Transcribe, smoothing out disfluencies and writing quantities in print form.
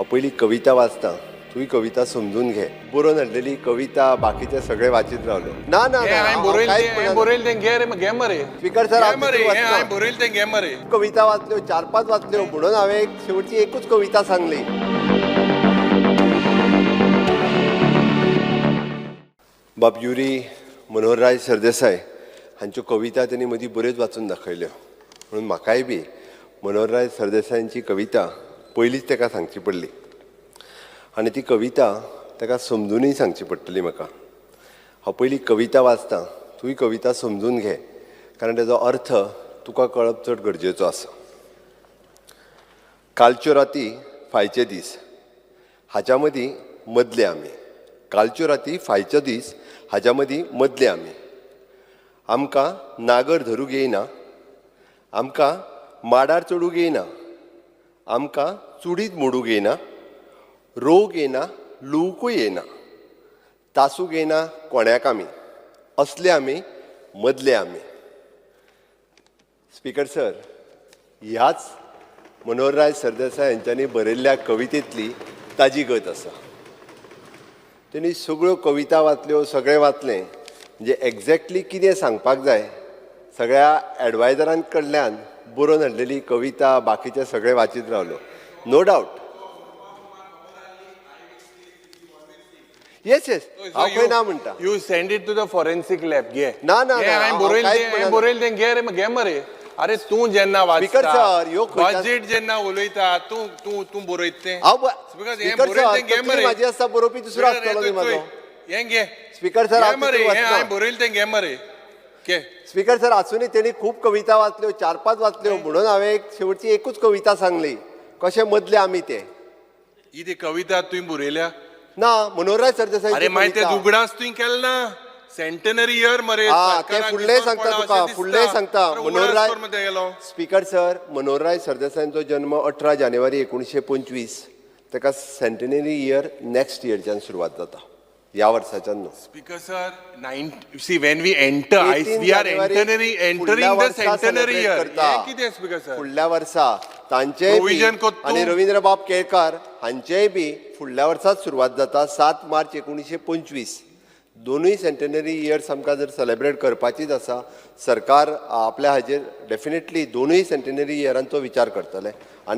हांव पयली कविता वाचतां, तूंय कविता समजून घे. बरोवन हाडलेली कविता बाकीचे सगळे वाचीत रावलो. ना ना हें ना, हांवें हांव बरयलें कांयच तें, हांवें म्हणना. बरयलें तें घे रे, घे मरे. स्पीकर सर, घे हांव मरे, तितून हें वचना. हांवें बरयलें तें घे मरे. कविता वाचल्यो, चार पांच वाचल्यो, म्हणून हांवें एक शेवटची एकूच कविता सांगली. बाब युरी मनोहरराय सरदेसाय हांच्यो कविता तेणी मदीं बऱ्योच वाचून दाखयल्यो, म्हणून म्हाकाय बी मनोहरराय सरदेसायांची कविता पयलींच ताका सांगची पडली आनी ती कविता ताका समजुनूय सांगची पडटली म्हाका. हांव पयली कविता वाचतां, तूंय कविता समजून घे, कारण ताजो अर्थ तुका कळप चड गरजेचो आसा. कालच्यो राती फायचे दीस हाच्या मदीं मदले आमी. कालच्यो राती फायचो दीस हाच्या मदीं मदले आमी. आमकां नागर धरूंक येयना, आमकां माडार चडूंक येयना, आमकां चुडीत मोडूंक येयना, रोवंक येयना, लुवंकूय येयना, तासूंक येयना कोण्याक आमी. असले आमी मदले आमी. स्पीकर सर, ह्याच मनोहरराय सरदेसाय हांच्यांनी बरयल्ल्या कवितेंतली ताजी गत आसा. तेणी सगळ्यो कविता वाचल्यो, सगळें वाचलें, म्हणजे एग्जॅक्टली कितें सांगपाक जाय सगळ्या एडवायजरां कडल्यान बरोवन हाडलेली कविता बाकीचे सगळे वाचीत रावलो. No doubt, yes, हांव खंय ना म्हणटा. You send it to the forensic lab, घे. ना, ना, हें ना, हांवें हांव बरयलें कांयच तें, हांवें म्हणना. बरयलें तें घे रे, घे मरे. अरे तूं जेन्ना स्पीकर वाचता, सर, ह्यो खंयच्या- बजेट जेन्ना उलयता, तूं तूं तूं बरयता तें. हांव स्पीकर, हें स्पीकर बरयलें सर, तें घे तकली मरे. म्हाजी आसता, बरोवपी दुसरो आसतलो न्ही म्हाजो. हें घे. स्पीकर सर, घे हांव मरे, तितून हें वचना. हांवें बरयलें तें घे मरे, घे. स्पीकर सर, आसुनूय तेणी खूब कविता वाचल्यो, चार पांच वाचल्यो, म्हणून हांवें एक शेवटची एकूच कविता सांगली, कशें मदले आमी ते. ही ती कविता तुवें बरयल्या? ना, मनोहरराय सरदेसाय. अरे मागीर ते उगडास तुवें केले ना? सेंटेनरी इयर मरे. हा, ते सरकाराक फुडलें विसर सांगता पडला तुका, अशें दिसता. फुडलें सांगता. अरे उगडास मनोहरराय कर मरे गेलो. स्पीकर सर, मनोहरराय सरदेसायांचो जन्म 18 जानेवारी 1925. ताका सेंटेनरी इयर नॅक्स्ट इयरच्यान सुरवात जाता, ह्या वर्साच्यान न्हू. Speaker sir, nine, see when we enter, I 18 we are जानेवारी entering फुडल्या the वर्सा सेंटेनरी celebrate year. करता. हें कितें स्पीकर सर? फुडल्या वर्सा तांचेय बी Provision कोत्तू. आनी रवींद्रबाब केळकार हांचेय बी फुडल्या वर्साच सुरवात जाता, 7 मार्च 1925. दोनूय सेंटेनरी इयर्स आमकां जर सेलेब्रेट करपाचीच आसा, सरकार आपल्या हाजेर डेफिनेटली दोनूय सेंटेनरी इयरांचो विचार करतले.